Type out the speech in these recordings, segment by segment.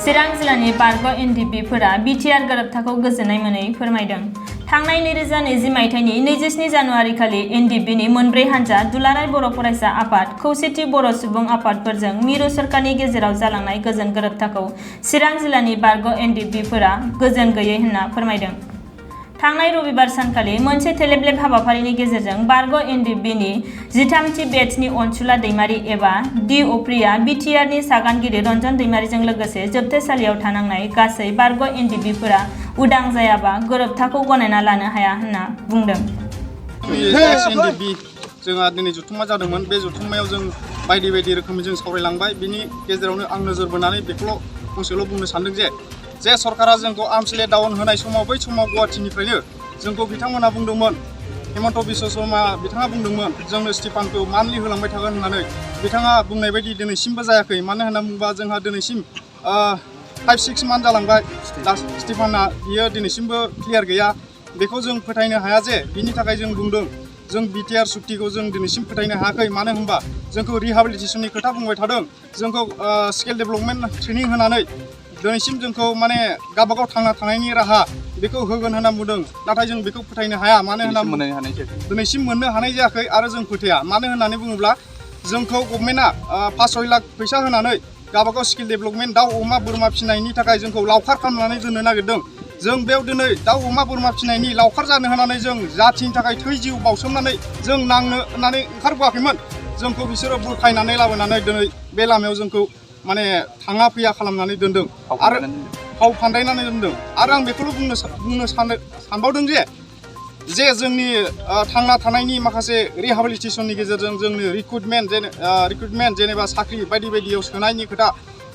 चिरां जिल्लानि बारग' एनडिपिफोरा बिटिआर गोरोबथाखौ गोजोननाय मोनै फोरमायदों। थांनाय 2020 मायथाइनि 27 जानुवारि खालि एनडिपिनि मोनब्रै हानजा दुलाराय बर' फरायसा आफाद, खौसेथि बर' सुबुं आफादफोरजों मिरु सरकारनि गेजेराव जालांनाय गोजोन गोरोबथाखौ चिरां जिल्लानि बारग' एनडिपिफोरा गोजोन गैयै होनना फोरमायदों। थांनाय रबिबार सानखालि मोनसे टेलेबलेब हाबाफारिनि गेजेरजों बारग' एनडिपिनि 13थि बेटसनि अनसुला दैमारि एबा डि अप्रिया बिटिआरनि सागानगिरि रन्जन दैमारिजों लोगोसे जोबथेसालियाव थानांनाय गासै बारग' एनडिपिफोरा उदां जायाबा गोरोबथाखौ गनायना लानो हाया होनना बुंदों। जोंहा दिनै जथुम्मा जादोंमोन। बे जथुम्मायाव जों बायदि बायदि रोखोमनि जों सावरायलांबाय। बिनि गेजेरावनो आं नोजोर बोनानै बेखौल' फंसेल' बुंनो सानदों जे सरकारा जोंखौ आर्मस ले डाउन होनाय समाव बै समाव गुवाहाटीनिफ्रायनो जोंखौ बिथांमोना बुंदोंमोन, हेमन्त बिश्व शर्मा बिथाङा बुंदोंमोन जोंनो स्टिफानखौ मान्थलि होलांबाय थागोन होननानै। बिथाङा बुंनाय बायदि दिनैसिमबो जायाखै। मानो होनना बुङोबा जोंहा दिनैसिम 5-6 मान्थ जालांबाय स्टिफाना, बियो दिनैसिमबो क्लियार गैया। बेखौ जों फोथायनो हाया जे बिनि थाखाय जों बुंदों जों बिटिआर सुक्तिखौ जों दिनैसिम फोथायनो हायाखै। मानो होनबा जोंखौ रिहाबिलिटेसननि खोथा बुंबाय थादों, जोंखौ स्किल डेभेलपमेन्ट ट्रेनिं होनानै दिनैसिम जोंखौ माने गावबागाव थांना थानायनि राहा बेखौ होगोन होनना बुंदों। नाथाय जों बेखौ फोथायनो हाया। मानो होनना दिनैसिम मोननो हानाय जायाखै आरो जों फोथाया। मानो होननानै बुङोब्ला जोंखौ गभर्नमेन्टआ 5-6 लाख फैसा होनानै गावबागाव स्किल डेभेलपमेन्ट दाउ अमा बोरमा फिसिनायनि थाखाय जोंखौ लावखार खालामनानै दोननो नागिरदों। जों बेयाव दिनै दाउ अमा बोरमा फिसिनायनि लावखार जानो होनानै जों जाथिनि थाखाय थै जिउ बावसोमनानै जों नांनो होननानै ओंखारबोआखैमोन। जोंखौ बिसोरो बुरखायनानै लाबोनानै दिनै बे लामायाव जोंखौ माने थाङा फैया खालामनानै दोनदों आरो फाव फान्दायनानै दोनदों। आरो आं बेखौल' बुंनो सानबावदों जे जोंनि थांना थानायनि माखासे रिहाबिलिटेसननि गेजेरजों जोंनि रिक्रुटमेन्ट जेनेबा साख्रि बायदि बायदियाव सोनायनि खोथा,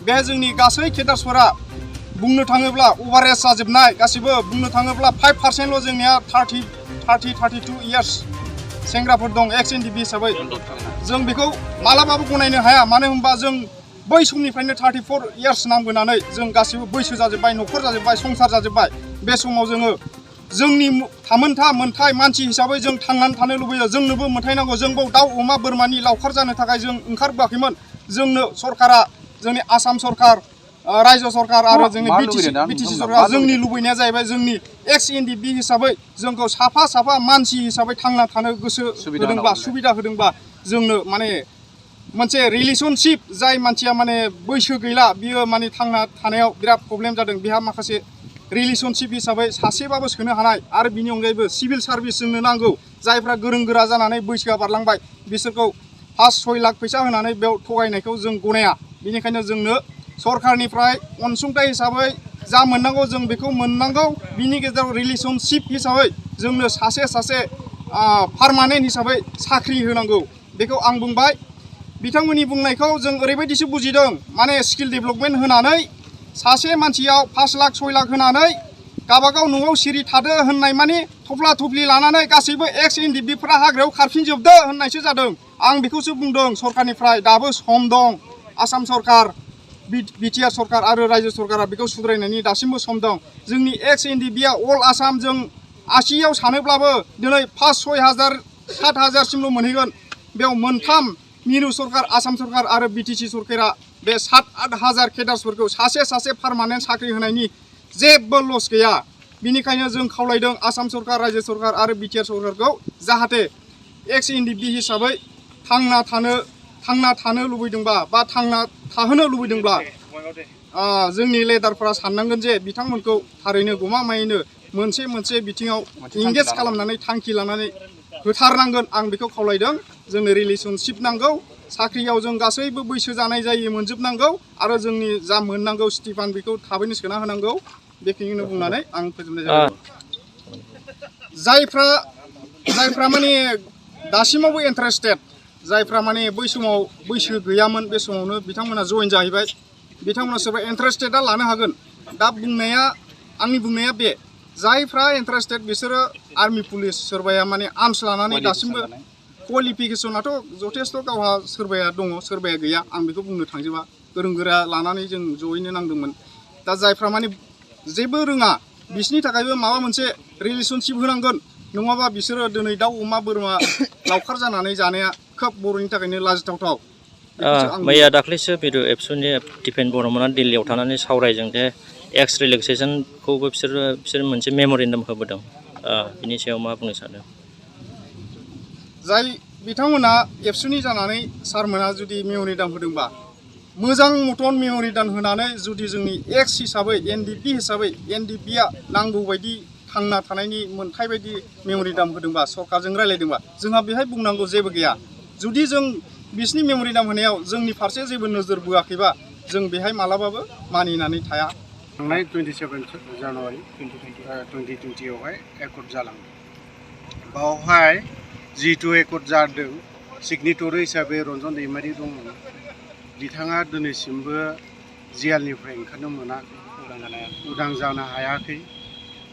बे जोंनि गासै केडार्सफोरा बुंनो थाङोब्ला अभारेज जाजोबनाय। गासिबो बुंनो थाङोब्ला 5%ल' जोंनिया 32 इयार्स सेंग्राफोर दं एक्स एनडिपि हिसाबै। जों बेखौ मालाबाबो गनायनो हाया। मानो होनबा जों बै समनिफ्रायनो 34 इयार्स नांबोनानै जों गासिबो बैसो जाजोब्बाय, न'खर जाजोब्बाय, संसार जाजोब्बाय। बे समाव जोङो जोंनि थामोनथा मोनथाय मानसि हिसाबै जों थांनानै थानो लुबैयो। जोंनोबो मोनथाय नांगौ। जोंबो दाउ अमा बोरमानि लावखार जानो थाखाय जों ओंखारबोआखैमोन। जोंनो सरकारा, जोंनि आसाम सरकार, रायजो सरकार आरो जोंनि बिटिसि सरकार, जोंनि लुबैनाया जाहैबाय जोंनि एक्स एनडिपि हिसाबै जोंखौ साफा मानसि हिसाबै थांना थानो गोसो होदोंब्ला, सुबिदा होदोंब्ला जोंनो माने मोनसे रिलेसनशिप, जाय मानसिया माने बैसो गैला बियो माने थांना थानायाव बिराद प्रब्लेम जादों, बेहा माखासे रिलेसनशिप हिसाबै सासेबाबो सोनो हानाय आरो बिनि अनगायैबो सिभिल सार्भिस जोंनो नांगौ। जायफ्रा गोरों गोरा जानानै बैसोआ बारलांबाय बिसोरखौ 5-6 लाख फैसा होनानै बेयाव थगायनायखौ जों गनाया। बेनिखायनो जोंनो सरकारनिफ्राय अनसुंथाइ हिसाबै जा मोननांगौ जों बेखौ मोननांगौ। बिनि गेजेराव रिलेसनशिप हिसाबै जोंनो सासे पारमानेन्ट हिसाबै साख्रि होनांगौ। बेखौ आं बुंबाय। बिथांमोननि बुंनायखौ जों ओरैबायदिसो बुजिदों, माने स्किल डेभेलपमेन्ट होनानै सासे मानसियाव 5 लाख 6 लाख होनानै गावबागाव न'आव सिरि थादो होननाय माने थफ्ला थफ्लि लानानै गासैबो एक्स एनडिपिफोरा हाग्रायाव खारफिनजोबदो होननायसो जादों। आं बेखौसो बुंदों सरकारनिफ्राय दाबो सम दं। आसाम सरकार, बिटिआर सरकार आरो रायजो सरकारा बेखौ सुद्रायनायनि दासिमबो सम दं। जोंनि एक्स एनडिपिआ अल आसाम जों 80आव सानोब्लाबो दिनै 5-6 हाजार 7 हाजारसिमल' मोनहैगोन। बेयाव मोनथाम मिरु सरकार, आसाम सरकार आरो बिटिसि सरकारा बे 7-8 हाजार केडार्सफोरखौ सासे पारमानेन्ट साख्रि होनायनि जेबो लस गैया। बिनिखायनो जों खावलायदों आसाम सरकार, रायजो सरकार आरो बिटिआर सरकारखौ जाहाथे एक्स एनडिपि हिसाबै थांना थानो लुबैदोंबा बा थांना थाहोनो लुबैदोंब्ला जोंनि लिडारफोरा साननांगोन जे बिथांमोनखौ थारैनो गमामायैनो मोनसे बिथिङाव इंगेज खालामनानै थांखि लानानै होथारनांगोन। आं बेखौ खावलायदों। जोंनो रिलेसनशिप नांगौ। साख्रियाव जों गासैबो बैसो जानाय जायै मोनजोबनांगौ आरो जोंनि जा मोननांगौ स्टिफान बेखौ थाबैनो सोना होनांगौ। बेखिनिखौनो बुंनानै आं फोजोबनाय जाबाय। जायफ्रा माने दासिमावबो इन्टारेस्टेड, जायफ्रा माने बै समाव बैसो गैयामोन, बे समावनो बिथांमोना जइन जाहैबाय। बिथांमोना सोरबा इन्टारेस्टेडआ लानो हागोन। दा आंनि बुंनाया बे, जायफ्रा इन्टारेस्टेड बिसोरो आर्मि पुलिस, सोरबाया माने आर्मस लानानै दासिमबो क्वालिफिकेसनाथ' जथेस्थ' गावहा सोरबाया दङ, सोरबाया गैया। आं बेखौ बुंनो थांजोबा। गोरों गोरा लानानै जों जयैनो नांदोंमोन। दा जायफ्रा माने जेबो रोङा बिसोरनि थाखायबो माबा मोनसे रिलेसनशिप होनांगोन। नङाबा बिसोरो दिनै दाउ अमा बोरमा लावखार जानानै जानाया खोब बर'नि थाखायनो लाजिथावथाव। बेखौसो आं मैया दाख्लैसो मिरु एबसुनि दिपेन बर्मनआ दिल्लीयाव थानानै सावरायजों जे एक्स रिलेक्सेसनखौबो बिसोर मोनसे मेम'रेन्डाम होबोदों बिनि सायाव मा बुंनो सानो जाय बिथांमोना एबसुनि जानानै सारमोना जुदि मेम'रेन्डाम होदोंबा मोजां मटन मेम'रेन्डाम होनानै जुदि जोंनि एक्स हिसाबै एनडिपि हिसाबै एनडिपिआ नांगौ बायदि थांना थानायनि मोन्थाय बायदि मेम'रेन्डाम होदोंबा सरकारजों रायलायदोंबा जोंहा बेहाय बुंनांगौ जेबो गैया जुदि जों बिसिनि मेम'रेन्डाम होनायाव जोंनि फारसे जेबो नोजोर बोआखैबा जों बेहाय मालाबाबो मानिनानै थाया थांनाय 27 जानुवारि 2020आवहाय एकर्ड जालांदों बावहाय जिहेतु एकर्ड जादों सिगनेटरि हिसाबै रन्जन दैमारि दंमोन बिथाङा दिनैसिमबो जेलनिफ्राय ओंखारनो मोनाखै उदां जानो हायाखै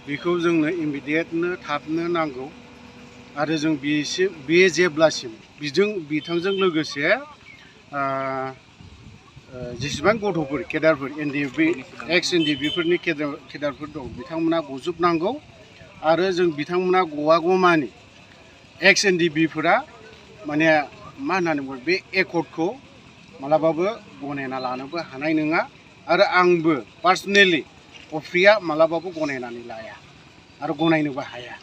बेखौ जोंनो इमिडियेटनो थाबनो नांगौ आरो जों बे जेब्लासिम बिथांजों लोगोसे जेसेबां गथ'फोर केडारफोर एनडिएफबि एक्स एनडिएफबिफोरनि केडारफोर दं बिथांमोना गजोबनांगौ आरो जों बिथांमोना गवागौमानि एक्स एनडिएफबिफोरा माने मा होननानै बुङो बे एकर्डखौ मालाबाबो गनायना लानोबो हानाय नङा आरो आंबो पार्सनेलि अफ्रिया मालाबाबो गनायनानै लाया आरो गनायनोबो हाया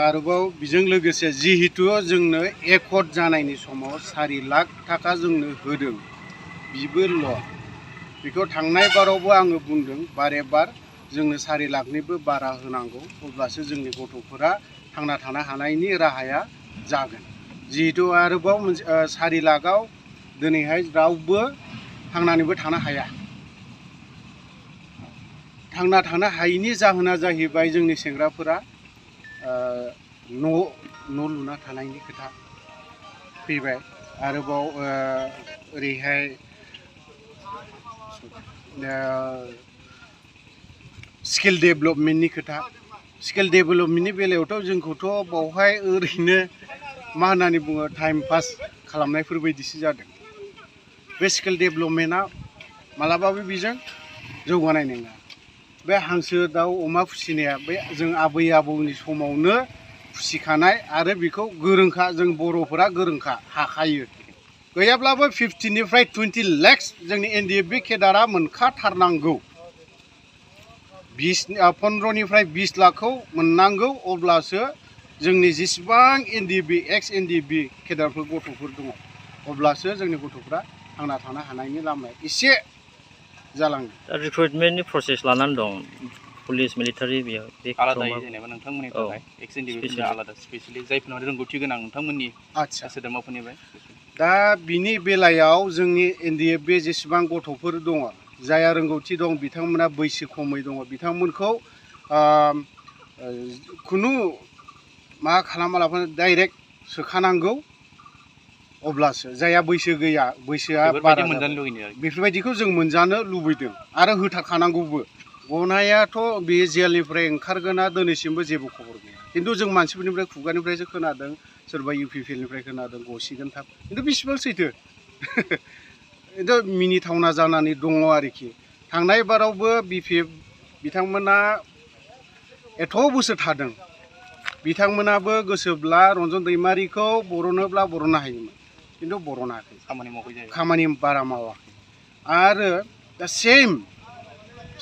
आरोबाव बेजों लोगोसे जिहेतु जोंनो एकर्ड जानायनि समाव 4 लाख थाखा जोंनो होदों बिबो ल' बेखौ थांनाय बारावबो आङो बुंदों बारे बार जोंनो 4 लाखनिबो बारा होनांगौ अब्लासो जोंनि गथ'फोरा थांना थानो हानायनि राहाया जागोन जिहेतु आरोबाव 4 लाखआव दिनैहाय रावबो थांनानैबो थानो हाया थांना थानो हायैनि जाहोना जाहैबाय जोंनि सेंग्राफोरा न' लुना थानायनि खोथा फैबाय आरोबाव ओरैहाय स्किल डेभेलपमेन्टनि खोथा स्किल डेभेलपमेन्टनि बेलायावथ' जोंखौथ' बावहाय ओरैनो मा होननानै बुङो टाइम पास खालामनायफोर बायदिसो जादों बे स्किल डेभेलपमेन्टआ मालाबाबो बेजों जौगानाय नङा बे हांसो दाउ अमा फिसिनाया बे जों आबै आबौनि समावनो फिसिखानाय आरो बेखौ गोरोंखा जों बर'फोरा गोरोंखा हाखायो गैयाब्लाबो 15 निफ्राय 20 लाख जोंनि एनडिएफबि केडारा मोनखाथारनांगौ 15 निफ्राय 20 लाखखौ मोननांगौ अब्लासो जोंनि जेसेबां एनडिएफबि एक्स एनडिएफबि केडारफोर गथ'फोर दङ अब्लासो जोंनि गथ'फोरा थांना थानो हानायनि लामाया एसे जालाङो रिक्रुटमेन्टनि प्रसेस लानानै दं पुलिस मिलिटारि बेयाव आलादायै जेनेबा नोंथांमोननि थाखाय एक्स एनडिएफबि आलादा स्पेसियेलि जायफोरनाव रोंगौथि गोनां नोंथांमोननि सोद्रोमाफोरनिफ्राय दा बिनि बेलायाव जोंनि एनडिएफबि जेसेबां गथ'फोर दङ जायहा रोंगौथि दं बिथांमोना बैसो खमै दङ बिथांमोनखौ खुनु मा खालामालाबानो डाइरेक्ट सोखानांगौ अब्लासो जायहा बैसो गैया बैसोआ बारा बेफोरबायदिखौ जों मोनजानो लुबैदों आरो होथारखानांगौबो गनायाथ' बे जेलनिफ्राय ओंखारगोना दिनैसिमबो जेबो खबर गैया खिन्थु जों मानसिफोरनिफ्राय खुगानिफ्रायसो खोनादों सोरबा इउपिपिएलनिफ्राय खोनादों गसिगोन थाब खिन्थु बेसेबां सैथो खिन्थु मिनिथावना जानानै दङ आरोखि थांनाय बारावबो बिपिएफ बिथांमोना एथ' बोसोर थादों बिथांमोनाबो गोसोब्ला रन्जन दैमारिखौ बर'नोब्ला बर'नो हायोमोन खिन्थु बर'नाखै खामानि बारा मावाखै आरो दा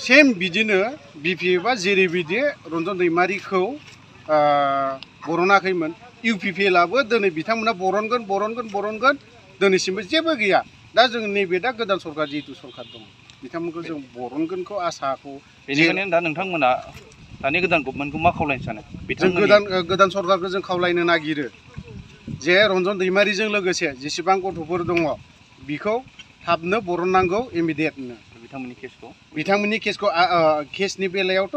सेम बिदिनो बिपिएफआ जेरैबायदि रन्जन दैमारिखौ बर'नाखैमोन इउपिपिएलआबो दिनै बिथांमोना बर'नगोन दिनैसिमबो जेबो गैया दा जों नैबे दा गोदान सरकार जिहेतु सरकार दं बिथांमोनखौ जों बर'नगोनखौ आसाखौ बेनिखायनो दा नोंथांमोना दानि गोदान गभर्नमेन्टखौ मा खावलायनो सानो जों गोदान सरकारखौ जों खावलायनो नागिरो जे रन्जन दैमारिजों लोगोसे जेसेबां गथ'फोर दङ बिखौ थाबनो बर'ननांगौ इमिडियेटनो बिथांमोननि केसखौ केसनि बेलायावथ'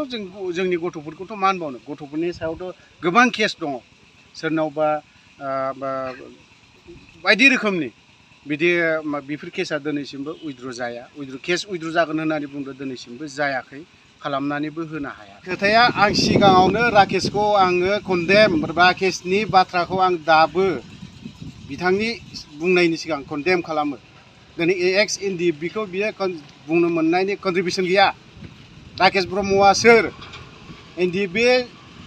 जोंनि गथ'फोरखौथ' मा होनबावनो गथ'फोरनि सायावथ' गोबां केस दङ सोरनावबा बायदि रोखोमनि बिदि बेफोर केसा दिनैसिमबो उइद्र' जाया उइद्र' जागोन होननानै बुंदों दिनैसिमबो जायाखै खालामनानैबो होनो हाया खोथाया आं सिगाङावनो राकेशखौ आङो कन्डेम राकेशनि बाथ्राखौ आं दाबो बिथांनि बुंनायनि सिगां कन्डेम खालामो दिनै एक्स एनडिएफबिखौ बियो बुंनो मोननायनि कन्ट्रिबिउसन गैया राकेश ब्रह्मआ सोर एनडिएफबि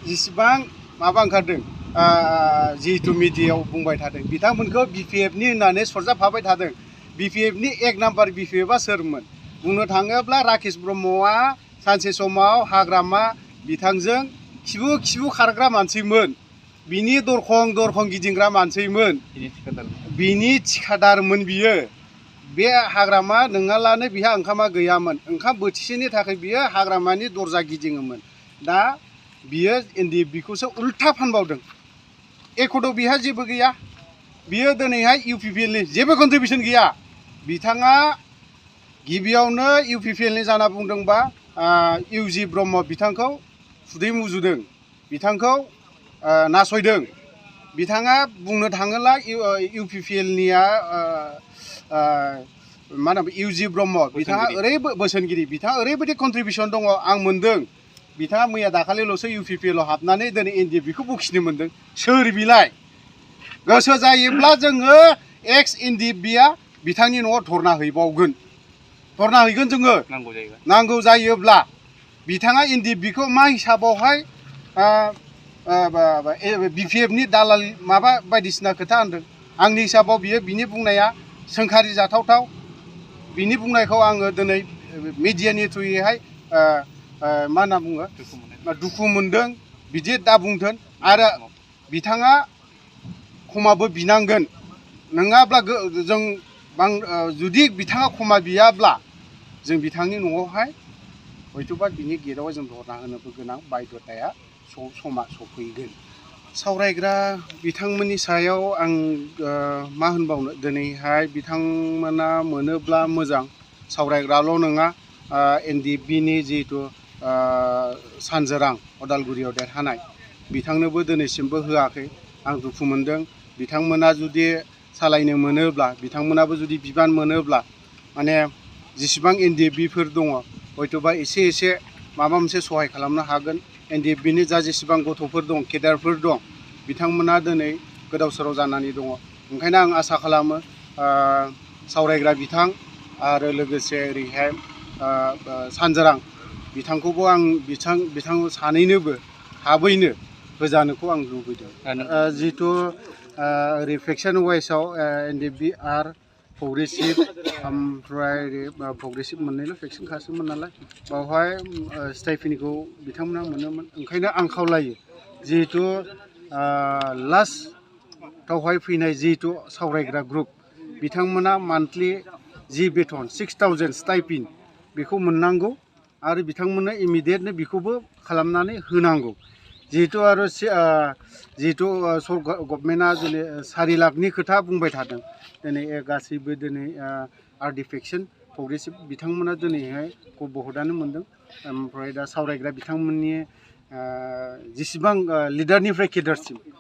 जेसेबां माबा ओंखारदों जिहेतु मिडियायाव बुंबाय थादों बिथांमोनखौ BPF नि होननानै सरजाबफाबाय थादों BPF नि 1 नाम्बार BPF आ सोरमोन बुंनो थाङोब्ला राकेश ब्रह्मआ सानसे समाव हाग्रामा बिथांजों खिबु खारग्रा मानसिमोन बिनि दरखं गिदिंग्रा मानसिमोन बिनि थिखादारमोन बियो बे हाग्रामा नङालानो बिहा ओंखामा गैयामोन ओंखाम बोथिसेनि थाखाय बियो हाग्रामानि दरजा गिदिङोमोन दा बियो NDFB खौसो उल्था फानबावदों एकद' बिहा जेबो गैया बियो दिनैहाय UPPL नि जेबो कन्ट्रिबिउसन गैया बिथाङा गिबियावनो UPPL नि जाना बुंदोंबा UG ब्रह्म बिथांखौ खुदै मुजुदों बिथांखौ नासयदों बिथाङा बुंनो थाङोब्ला UPPL निया मा होनो UG ब्रह्म बिथाङा बोसोनगिरि बिथाङा ओरैबायदि कन्ट्रिबिउसन दङ आं मोनदों बिथाङा मैया दाखालिल'सो UPPL आव हाबनानै दिनै NDFB खौ बखिनो मोनदों सोर बिलाय गोसो जायोब्ला जोङो एक्स NDFB आ बिथांनि न'आव धरना हैबावगोन धरना हैगोन जोङो नांगौ जायोब्ला बिथाङा NDFB खौ मा हिसाबावहाय BPF नि दालाल माबा बायदिसिना खोथा होनदों आंनि हिसाबाव बिनि बुंनाया सोंखारि जाथावथाव बिनि बुंनायखौ आङो दिनै मिडियानि थ्रुयैहाय मा होनना बुङो दुखु मोनदों बिदि दा बुंथों आरो बिथाङा क्षमाबो बिनांगोन नङाब्ला जों जुदि बिथाङा क्षमा बियाब्ला जों बिथांनि न'आवहाय हयथ'बा बिनि गेटआव जों धरना होनोबो गोनां बायध'ताया समा सफैगोन सावरायग्रा बिथांमोननि सायाव आं मा होनबावनो दिनैहाय बिथांमोना मोनोब्ला मोजां सावरायग्राल' नङा NDFB नि जिहेतु सानजोरां अदालगुरियाव देरहानाय बिथांनोबो दिनैसिमबो होआखै आं दुखु मोनदों बिथांमोना जुदि सालायनो मोनोब्ला बिथांमोनाबो जुदि बिबान मोनोब्ला माने जेसेबां NDFB फोर दङ हयथ'बा एसे माबा मोनसे सहाय खालामनो हागोन NDFB नि जा जेसेबां गथ'फोर दं केडारफोर दं बिथांमोना दिनै गोदाव सोराव जानानै दङ ओंखायनो आं आसा खालामो सावरायग्रा बिथां आरो लोगोसे ओरैहाय सानजोरां बिथांखौबो आं बिथां सानैनोबो थाबैनो होजानोखौ आं लुबैदों जिहेतु रिफ्लेक्सन वाइसआव NDFB आर प्रग्रेसिभ ओमफ्राय प्रग्रेसिभ मोननैल' फेक्सन खासोमोन नालाय बावहाय स्टाइपेन्डखौ बिथांमोना मोनोमोन ओंखायनो आं खावलायो जिहेतु लास्टआवहाय फैनाय जिहेतु सावरायग्रा ग्रुप बिथांमोना मान्थलि जि बेथन 6000 स्टाइपेन्ड बेखौ मोननांगौ आरो बिथांमोननो इमिडियेटनो बेखौबो खालामनानै होनांगौ जिहेतु आरो जिहेतु गभर्नमेन्टआ दिनै 4 लाखनि खोथा बुंबाय थादों दिनै गासैबो दिनै आर्टिफेक्सन प्रग्रेसिभ बिथांमोना दिनैहाय बहुतआनो मोनदों ओमफ्राय दा सावरायग्रा बिथांमोननि जेसेबां लिडारनिफ्राय केडारसिम